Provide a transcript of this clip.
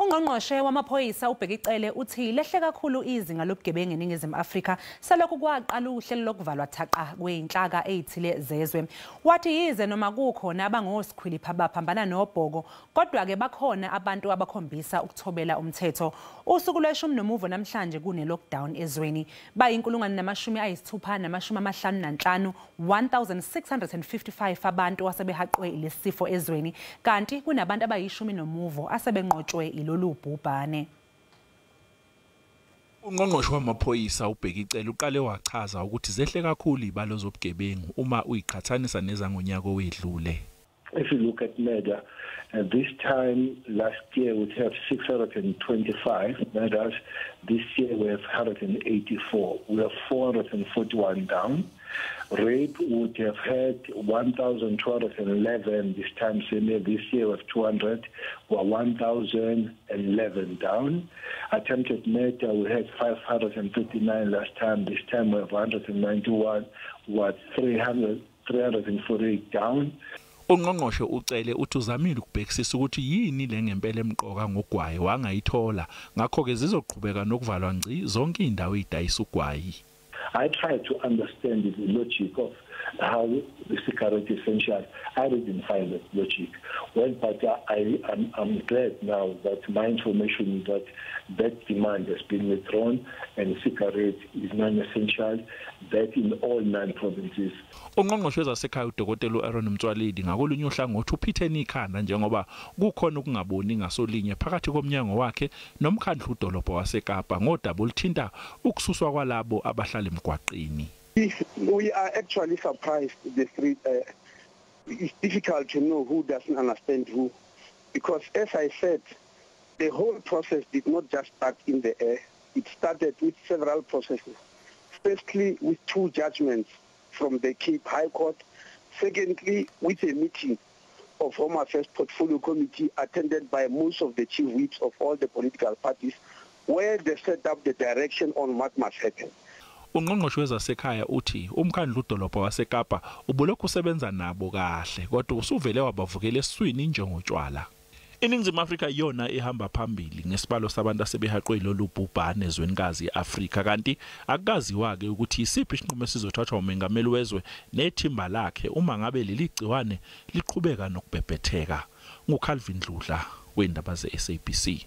Ungqongqoshe wamaphoyisa uBheki Cele uthi lehle kakhulu izinga lobugebengu eNingizimu Afrika selokhu kwaqala uhlelo lokuvalwa thaqa kweyinhlaka ezithile zezwe. Wathi yize noma kukhona abangosikhwilipha baphambana nobhoko, kodwa-ke bakhona abantu abakhombisa ukuthobela umthetho. Usuku lweshumi nomuvo namhlanje kune-lockdown ezweni. Bayinkulungwane namashumi ayisithupha namashumi amahlanu nanhlanu, 1655 abantu asebehaqwe lesi sifo ezweni, kanti kunabantu abayishumi nomuvo asebenqotshwe ilolu bhubhane. Ungqongqoshe wamaphoyisa uBheki Cele uqale wachaza ukuthi zehle kakhulu izibalo zobugebengu uma uyiqhathanisa nezangonyaka owedlule. If you look at murder, this time last year we have 625 murders. This year we have 184. We have 441 down. Rape would have had 1,211 this time same year. This year we have 200. We're 1,011 down. Attempted murder, we had 539 last time. This time we have 191. We're 300, 348 down. Ungqongqoshe uCele uthi uzamile ukubhekisisa ukuthi yini le ngempela emqoka ngogwayi, wangayithola, ngakho-ke zizoqhubeka nokuvalwa ngci zonke izindawo ezidayisa ugwayi. I try to understand the logic of how the cigarette is essential. I didn't find that logic. Well, but I'm glad now that my information is that that demand has been withdrawn and cigarette is non-essential, that in all nine provinces. Ungqongqoshe wezasekhaya uDokotela uAaron Motsoaledi ngakolunye uhlangothi uphithene ikhanda njengoba kukhona ukungaboni ngasolinye phakathi komnyango wakhe nomkhandlu udolobha waseKapa ngodaba oluthinta ukususwa kwalabo abahlala emgwaqeni. We are actually surprised, the street. It's difficult to know who doesn't understand who. Because, as I said, the whole process did not just start in the air. It started with several processes. Firstly, with two judgments from the Cape High Court. Secondly, with a meeting of Home Affairs Portfolio Committee attended by most of the chief whips of all the political parties, where they set up the direction on what must happen. Ungqongqoshe wezasekhaya uthi umkhandlu udolobha waseKapa ubulokhu usebenza nabo kahle, kodwa usuvele wabavukela esiswini njengotshwala. INingizimu Afrika iyona ihamba phambili ngesibalo sabantu asebehaqwe lolu bhubhane ezwenikazi iAfrika, kanti akukaziwa-ke ukuthi isiphi isinqumo esizothathwa umengameli wezwe nethimba lakhe uma ngabe leli gciwane liqhubeka nokubhebhetheka. NguCalvin Dludla wendaba ze-SABC.